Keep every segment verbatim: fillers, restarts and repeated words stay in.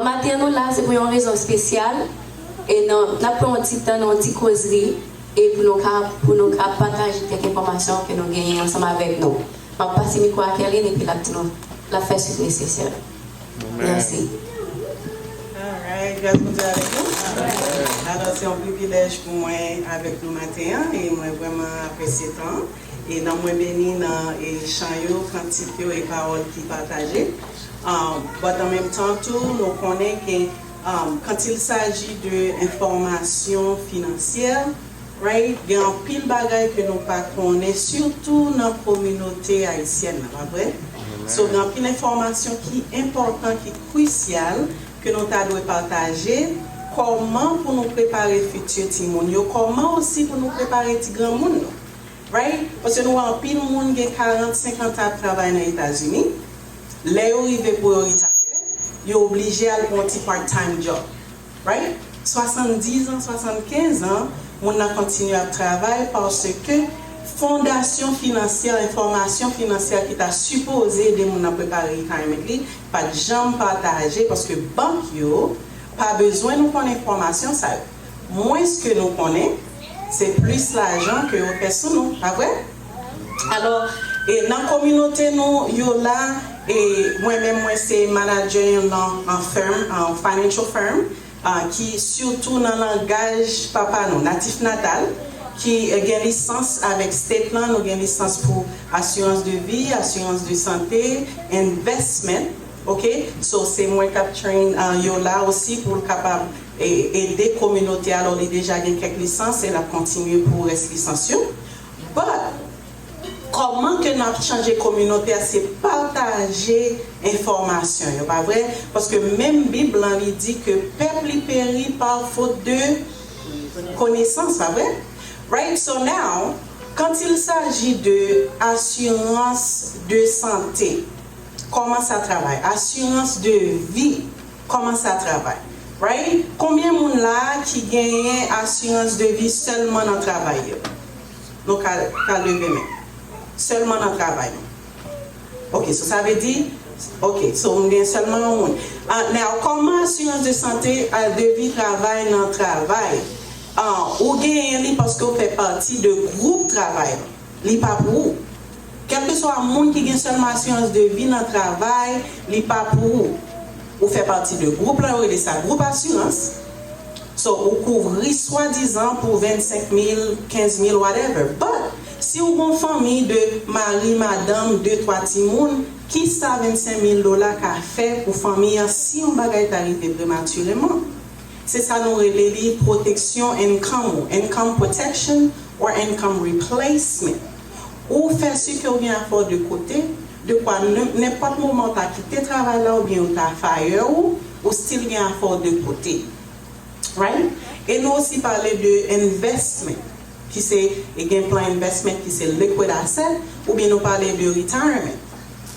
Maten an nou la, se pou yon rezon espesyal, e nan, n ap pran yon ti tan, yon ti kozri, e pou nou ka, pou nou ka pataje kèk enfòmasyon ke nou genyen ansanm avèk nou. M ap pase mikwo a Kerline, epi l ap di nou, l ap fè suiv nesesè. Mèsi. Alright, gras Bondye avèk nou. Alò, se yon privilèj pou mwen avèk nou maten an, e mwen vrèman apresye tan an. E nanm mwen beni nan e chan yo, kantik yo e pawòl ki pataje. Um, but an menm tan tou, nou konnen ke, um, quand il s'agit de enfòmasyon finansyè, right, gen anpil bagay ke nou pa konnen, sitou nan kominote ayisyèn nan, pa vre? So, gen anpil enfòmasyon ki enpòtan, ki krisyal, ke nou ta dwe pataje, kòman pou nou prepare fiti timoun yo, kòman osi pou nou prepare ti granmoun nou. Right? Paske nou wè anpil moun gen karant, senkant an ap travay nan Etazini. Lè yo rive pou yo retire, yo oblije al pran yon ti part-time job. Right? Swasanndiz an, swasannkenz an, moun nan kontinye ap travay paske fondasyon finansyè, enfòmasyon finansyè ki ta sipoze ede moun nan prepare retirement li, pa t janm pataje paske bank yo pa bezwen nou konn enfòmasyon sa yo. Mwens ke nou konnen, se plis lajan ke yo fè sou nou, pa vre? Alò, e nan kominote nou, yo la, e mwen menm, mwen se manadjè yon nan, an firm, an financial firm, a, ki sitou nan langaj papa nou, natif natal, ki, e, gen lisans avèk state lan, nou gen lisans pou asirans de vi, asirans de sante, investment, ok? So, se mwen k ap train, a, yo la osi pou l kapab, e, ede kominote a, alò li deja gen kèk lisans e l ap kontinye pou rès lisans yo. But, kòman ke n ap chanje kominote a, se pataje enfòmasyon yo, pa vre? Paske menm Bib lan, li di ke pèp li peri pa fot de konesans, pa vre? Right? So now, quand il s'agit de assurance de santé, kòman sa travay? Asirans de vi, kòman sa travay? Right? Konbyen moun la ki genyen asirans de vi sèlman nan travay yo? Nou ka, ka leve men. Sèlman nan travay yo. Ok, so sa vle di, ok, so m gen sèlman yon moun. Ah, now, kòman asirans de sante, ah, de vi travay nan travay? Ah, ou genyen li paske w fè pati de gwoup travay la. Li pa pou ou. Kèlkeswa moun ki gen sèlman asirans de vi nan travay, li pa pou ou. Ou fè pati de gwoup la, yo rele sa gwoup asirans. So, ou kouvri swadizan pou vennsenk mil, kenz mil, whatever. But, si w gon fanmi de mari, madanm, de, twa timoun, kisa vennsenk mil dola ka fè pou fanmi an si yon bagay ta rive prematireman? Se sa nou rele li pwoteksyon income ou, income protection or income replacement. Ou fè si ke w gen afè w de kote, de kwa n-, nenpòt moman w ta kite travay la oubyen yo ta fire ou, ou still gen afè w de kote. Right? E nou osi pale de investment, ki se, e gen plan investment ki se liquid asset, oubyen nou pale de retirement.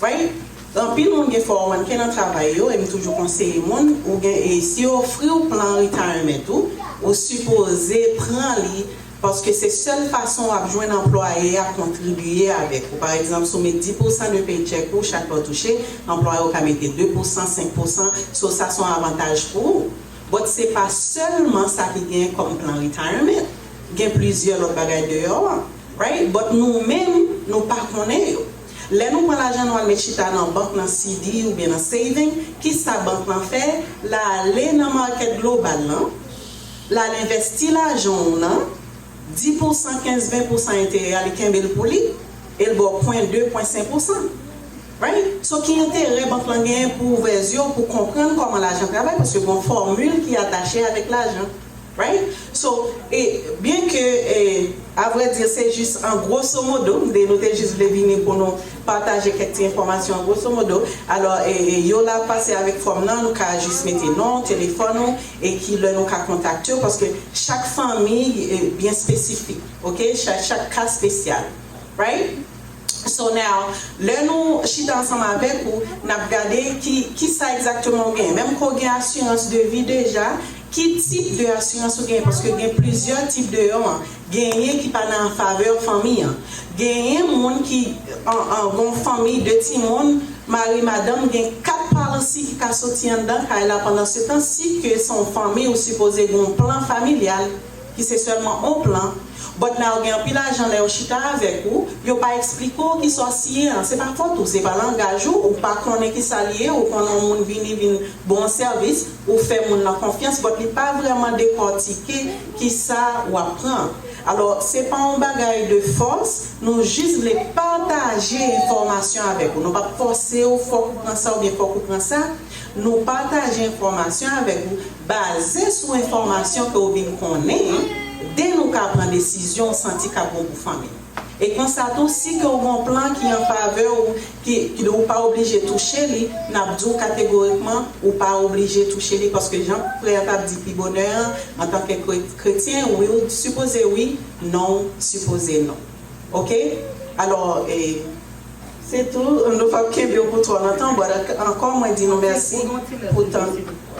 Right? Anpil moun gen four oh one K nan travay yo, e m toujou konseye moun, ou gen, e si yo ofri w plan retirement ou, ou sipoze pran li, paske se sèl fason w ap jwenn anplwaye a kontribye avèk ou. Pa egzanp, si w met dis pousan de paycheck ou chak lè w touche, anplwaye w ka mete de pousan, senk pousan, so sa se yon avantaj pou ou. But se pa sèlman sa ki genyen kòm plan retirement. Gen plizyè lòt bagay deyò a, right? But nou menm, nou pa konnen yo. Lè nou pran lajan nou al met chita nan bank, nan C D oubyen nan saving, kisa bank lan fè? L ale nan market global lan, l al envèsti lajan w nan, dis pousan, kenz, ven pousan enterè a, li kenbe l pou li, e l ba w pwen de, pwen senk pousan. Right? So, ki enterè bank lan genyen pou ouvè zye w, pou konprann kòman lajan travay, paske gen yon fòmil ki atache avèk lajan. Right? So, e, byen ke, e, a vrè di, se jis an grosso modo, m te, nou te jis vle vini pou nou pataje kèk ti enfòmasyon an grosso modo. Alò, e, e, yo la pase avèk fòm nan, nou ka jis mete non, telefòn ou, e ki lè nou ka kontakte w, paske chak fanmi, e, byen espesifik, ok? Chak, chak ka espesyal. Right? So now, lè nou chita ansanm avèk ou, n ap gade ki, ki sa egzakteman ou genyen. Menm ke w gen asirans de vi deja, ki tip de asirans ou genyen? Paske gen plizyè tip deyò an. Genyen ki pa nan favè fanmi an. Genyen moun ki, an, an, gon fanmi, de timoun, mari, madanm, gen kat pa si ki ka soti anndan kay la, pandan se tan, si ke se yon fanmi, ou sipoze gen yon plan familyal, ki se sèlman yon plan. But now, gen anpil ajan, lè yo chita avèk ou, yo pa eksplike w kisa w siyen an. Se pa fòt ou, se pa langaj ou, ou pa konnen kisa li ye, ou konnen yon moun vini, vin ba w yon sèvis, ou fè moun nan konfyans, but li pa vrèman dekòtike kisa w ap pran. Alò, se pa yon bagay de fòs, nou jis vle pataje enfòmasyon avèk ou. Nou p ap fòse w, fòk ou pran sa oubyen fòk ou pran sa. Nou pataje enfòmasyon avèk ou, baze sou enfòmasyon ke w vin konnen, de nou ka pran desizyon w santi k ap bon pou fanmi w. E konsa tou, si ke w gen yon plan ki an favè w, ki, ki ou pa oblije touche li, n ap di w kategorikman, ou pa oblije touche li, paske jan frè a t ap di pi bonè an, antanke kre-, kretyen, wi, ou sipoze wi, non, ou sipoze non. Oke? Alò, e, se tou, nou p ap kenbe w pou twò lontan, but ankò, mwen di nou mèsi pou tan.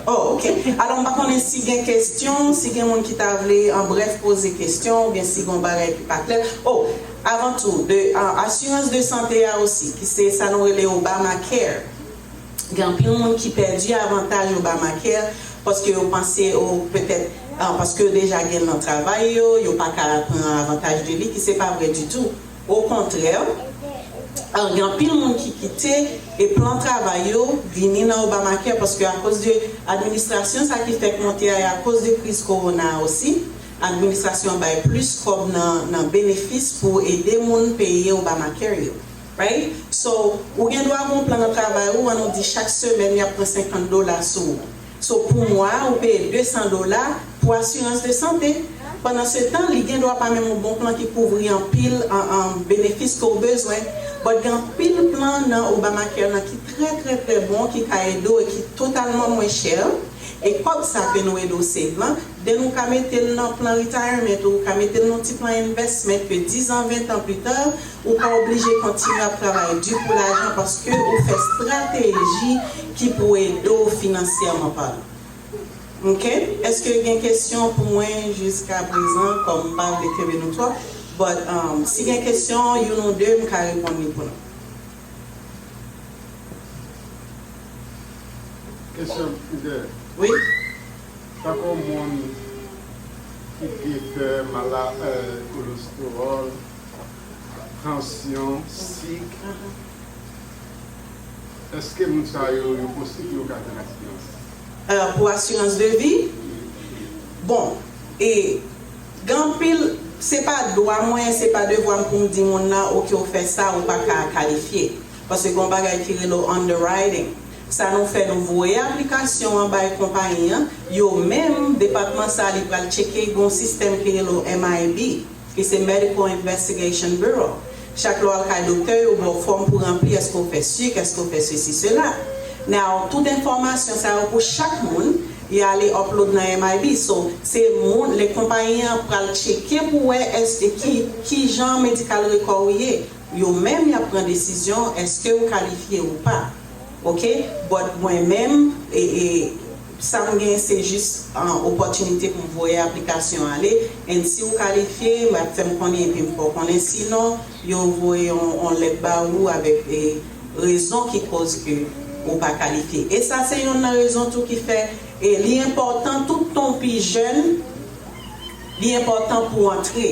Oh, oke. Alò, m pa konnen si gen kesyon, si gen moun ki ta vle, an brèf, poze kesyon, oubyen si gen yon bagay ki pa klè. Oh, avan tou, de, ah, asirans de sante a osi, ki se sa nou rele Obamacare. Gen anpil moun ki pèdi avantaj Obamacare paske yo panse, o, petèt, ah, paske yo deja gen nan travay yo, yo pa ka pran avantaj de li, ki se pa vrè ditou. Okontrè, ah, gen anpil moun ki kite e plan travay yo vini nan Obamacare paske akoz de administrasyon sa ki fèk monte a, e akoz de kriz kowona a osi, administrasyon an bay plis kòb nan, nan benefis pou ede moun peye Obamacare yo. Right? So, ou gen dwa gen yon plan nan travay ou, an nou di chak semèn y ap pran senkant dola sou ou. So, pou mwa, ou peye de san dola pou asirans de sante. Pandan se tan, li gen dwa pa menm yon bon plan ki kouvri anpil an, an benefis ke w bezwen. But gen anpil plan nan Obamacare lan ki trè, trè, trè bon, ki ka ede w e ki totalman mwen chè. E kòb sa ke nou ede w save lan, de nou ka mete l nan plan retirement ou ka mete l nan ti plan investment ke dizan, ventan pita, ou pa oblije kontinye ap travay di pou lajan paske ou fè estrateji ki pou ede w finansyèman palan. Oke? Èske gen kesyon pou mwen jiska prezan? Kòm m pa vle kenbe nou twòp, but, um, si gen kesyon, youn ou de, m ka reponn li pou nou. Kesyon, oke. Wi. Tankou moun ki gen kè, mala-, eh, kolestewòl, tansyon, sik, èske moun sa yo, yo posib pou yo ka jwenn asirans? Eh, pou asirans de vi? Bon, e gen anpil, se pa dwa mwen, se pa devwa m pou m di moun nan, oke, ou fè sa, ou pa ka kalifye. Paske gen yon bagay ki rele underwriting. Sa nou fè, nou voye aplikasyon an bay konpayi an, yo menm, depatman sa, li pral tcheke, gen yon sistèm ki rele M I B, ki se Medical Investigation Bureau. Chak lè w al kay doktè, yo ba w fòm pou ranpli, èske w fè sik, èske w fè sesi, sela. Now, tout enfòmasyon sa yo pou chak moun, y ale upload nan M I B. So, se moun, le konpayi an pral tcheke pou wè èske ki, ki jan medical record ou ye. Yo menm y ap pran desizyon èske ou kalifye ou pa. Oke? But mwen menm, e, e, sa m gen se jis, ah, opòtinite pou m voye aplikasyon ale. And si ou kalifye, w ap fè m konnen epi m fè w konnen. Sinon, yo voye yon, yon lèt ba ou avèk, e, rezon ki koz ke ou pa kalifye. E sa se youn nan rezon tou ki fè, e, li enpòtan tout tan w pi jèn, li enpòtan pou w antre,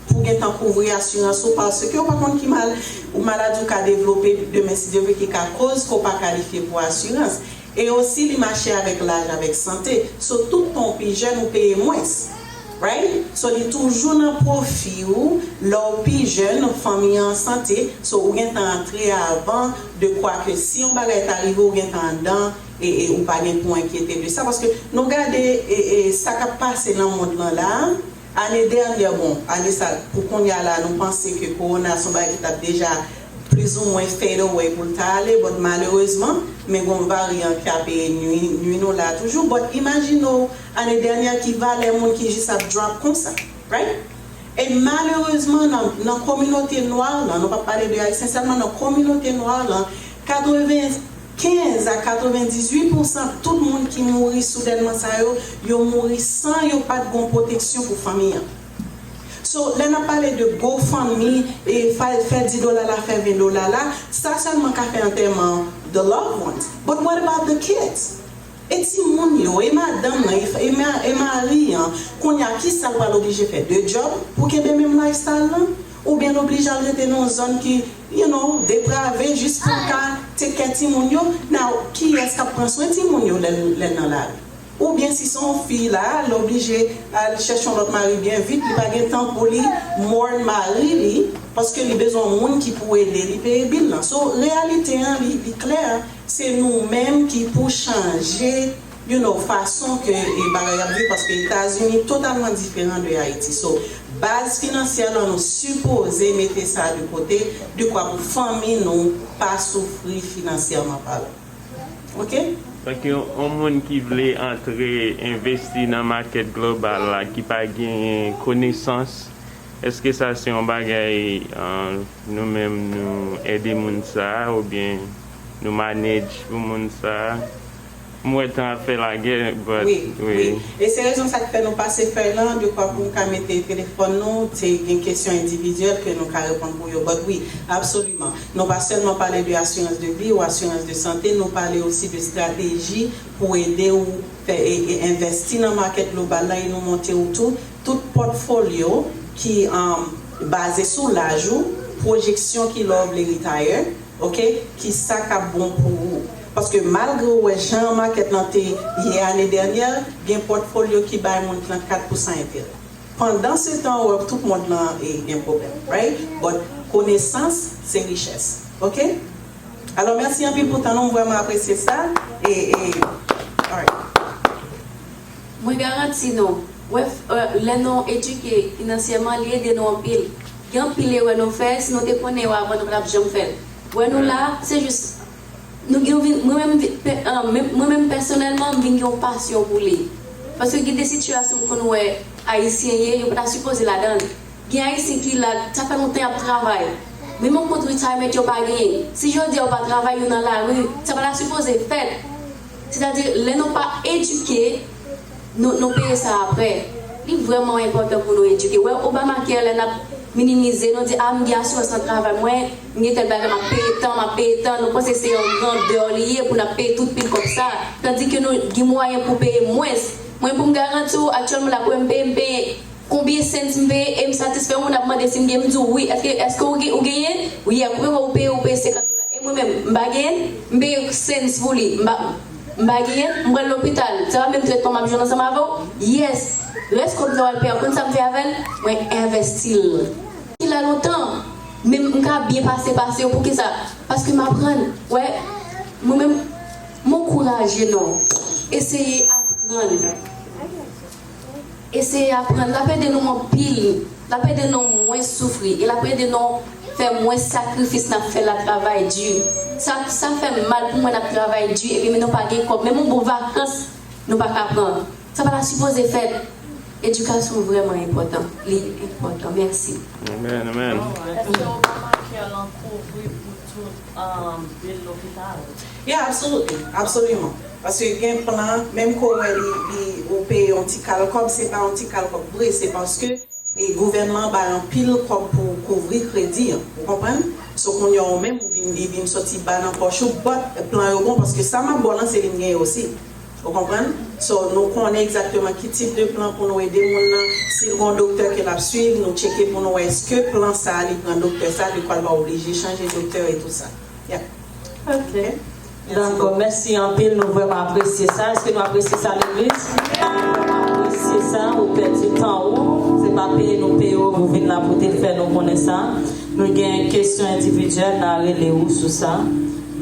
pou w gentan kouvri asirans ou, paske w pa konn ki mal, ou maladi w ka devlope demen, si Dye vle, ki ka koz ke w pa kalifye pou asirans. E osi, li mache avèk laj, avèk sante. So, tout tan w pi jèn, ou peye mwens. Right? So, li toujou nan pwofi w, lè w pi jèn, fanmi an an sante. So, ou gentan antre avan, de kwa ke si yon bagay ta rive, ou gentan anndan, e, e ou pa gen pou enkyete de sa. Paske nou gade, e, e sa k ap pase nan mond lan la, ane dènyè, bon, ane sa, pou kounye a la, nou panse ke kowona se yon bagay ki t ap deja plizoumwen fade away pou l ta ale, but malerezman, men gon varyan k ap, e, nwi, nwi nou la toujou. But imajine w, ane dènyè, ki valè moun ki jis ap drop konsa, right? E malerezman, nan, nan kominote nwa lan, nou p ap pale de Ayisyen sèlman, nan kominote nwa lan, katrevenkenz a katrevendizuit pousan tout moun ki mouri soudènman sa yo, yo mouri san yo pa t gon pwoteksyon pou fanmi an. So, lè n ap pale de GoFundMe, e fè, fè dis dola la, fè ven dola la, sa sèlman ka fè antèman the loved ones. But what about the kids? E timoun yo, e madanm nan, e, e ma- e mari an, kounye a, kisa l pral oblije fè? De djòb pou kenbe menm lifestyle lan? Oubyen l oblije al rete nan yon zòn ki, you know, deprave, jis pou l ka take care timoun yo? Now, kiyès k ap pran swen timoun yo lè, lè l nan lari? Oubyen si se yon fi la, l oblije al chèche yon lòt mari byen vit, li pa gen tan pou li mourn mari li, paske li bezwen yon moun ki pou ede li peye bill lan. So, reyalite an, li, li klè, se nou menm ki pou chanje, you know, fason ke, e, bagay ap viv, paske Etazini totalman diferan de Ayiti. So, baz finansyè lan, nou sipoze mete sa de kote, dekwa pou fanmi nou pa soufri finansyèman palan. Ok? Donk, yon, yon moun ki vle antre envesti nan makèt global la, ki pa genyen konesans, èske sa se yon bagay, uh, nou menm nou ede moun sa, oubyen nou manage pou moun sa? M wè tan ap fè lagè, but, wi, wi. E se rezon sa k fè nou pase fèy lan, dekwa pou nou ka mete telefòn nou, se gen kesyon endividyèl ke nou ka reponn pou yo. But wi, absoliman. Nou pa sèlman pale de asirans de vi ou asirans de sante, nou pale osi de estrateji pou ede ou fè e, e envesti nan makèt global la, e nou montre ou tou tout pòtfolyo ki, um, baze sou laj ou, pwojeksyon ki lè w vle retire, ok, ki sa k ap bon pou ou. Paske malgre w wè jan makèt lan te ye ane dènyè, gen pòtfolyo ki bay moun trannkat pousan enterè. Pandan se tan, w wè tout mond lan, e, gen pwoblèm, right? But konesans, se richès, ok? Alò, mèsi anpil pou tan nou, m vrèman apresye sa. E, e, alright. Mwen garanti nou, wè, f- euh, lè nou edike finansyèman, li ede nou anpil. Gen anpil erè nou fè, si nou te konnen yo avan, nou pa t ap janm fè l. Wè nou la, se jis, nou gen vin, mwen menm, vi- pe- euh, men- mwen menm pèsonèlman, m vin gen yon pasyon pou li. Paske gen de sitiyasyon m konn wè Ayisyen ye, yo pa ta sipoze ladan l. Gen Ayisyen ki la, sa fè lontan y ap travay. Menm yon kont retirement yo pa genyen. Si jodi a yo pa travay, yo nan lari, sa pa ta sipoze fèt. Sètadi, lè nou pa edike, nou, nou peye sa aprè. Li vrèman enpòtan pou nou edike. Wè, Obamacare, lè n ap minimize, nou di, a, m gen asirans nan travay mwen, m gen tèl bagay, m ap peye tan, m ap peye tan. Nou panse se yon grandè li ye pou n ap peye tout pil kòb sa. Tandike nou gen mwayen pou peye mwens. Mwen, pou m garanti w, aktyèlman, la, pou m peye, m peye Konbyen cents m peye e m satisfè? Yon moun ap mande si m gen, m di w wi. Èske, èske ou gen, ou genyen? Wi, a koupe kò ou peye, ou peye senkant dola. E mwen menm, m pa genyen, m peye cents pou li. M pa, m pa genyen, m pral lopital. Se pa menm tretman m ap jwenn ansanm avè w? Yes. Rès kòb sa w al peye a, ou konn sa m fè avè l? Mwen envesti l. Ki la lontan, men m ka byen pase pase yo. Poukisa? Paske m aprann. Wè, mwen menm, m ankouraje nou. Eseye aprann. Eseye aprann. L ap ede nou anpil. L ap ede nou mwens soufri. E l ap ede nou fè mwens sakrifis n ap fè la, travay di. Sa, sa fè m mal pou mwen n ap travay di. Epi men nou pa gen kòb. Menm yon bon vakans, nou pa ka pran. Sa pa ta sipoze fèt. Edikasyon vrèman enpòtan. Li enpòtan. Mèsi. Amèn, amèn. Èske Obamacare lan kouvri pou tout, um, bil lopital? Yeah, absolutely. Absoliman. Paske gen plan, menm ke w wè li, li, ou peye yon ti kal kòb, se pa yon ti kal kòb vre, se paske, e, gouvènman an bay anpil kòb pou kouvri kredi an. Ou konprann? So, kounye a, ou menm, ou vin, li vin soti ba nan pòch ou, but plan yo bon, paske sa m ap ba w lan, se li m genyen osi. Ou konprann? So, nou konnen egzakteman ki tip de plan pou nou ede moun nan. Si l gen yon doktè ke l ap swiv, nou tcheke pou nou wè èske plan sa a, li pran doktè sa a, li pral pa oblije chanje doktè e tou sa. Yeah. Ok. Ok? Mèsi. Dakò, mèsi anpil, nou vrèman apresye sa. Èske nou apresye sa, legliz? Nou vrèman apresye sa, ou pèdi tan ou. Se pa peye nou peye w pou vin la pou te fè nou konnen sa. Nou gen kesyon endividyèl, n a rele ou sou sa.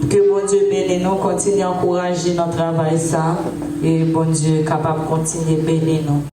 Ke Bondye beni nou, kontinye ankouraje nan travay sa, e Bondye kapab kontinye beni nou.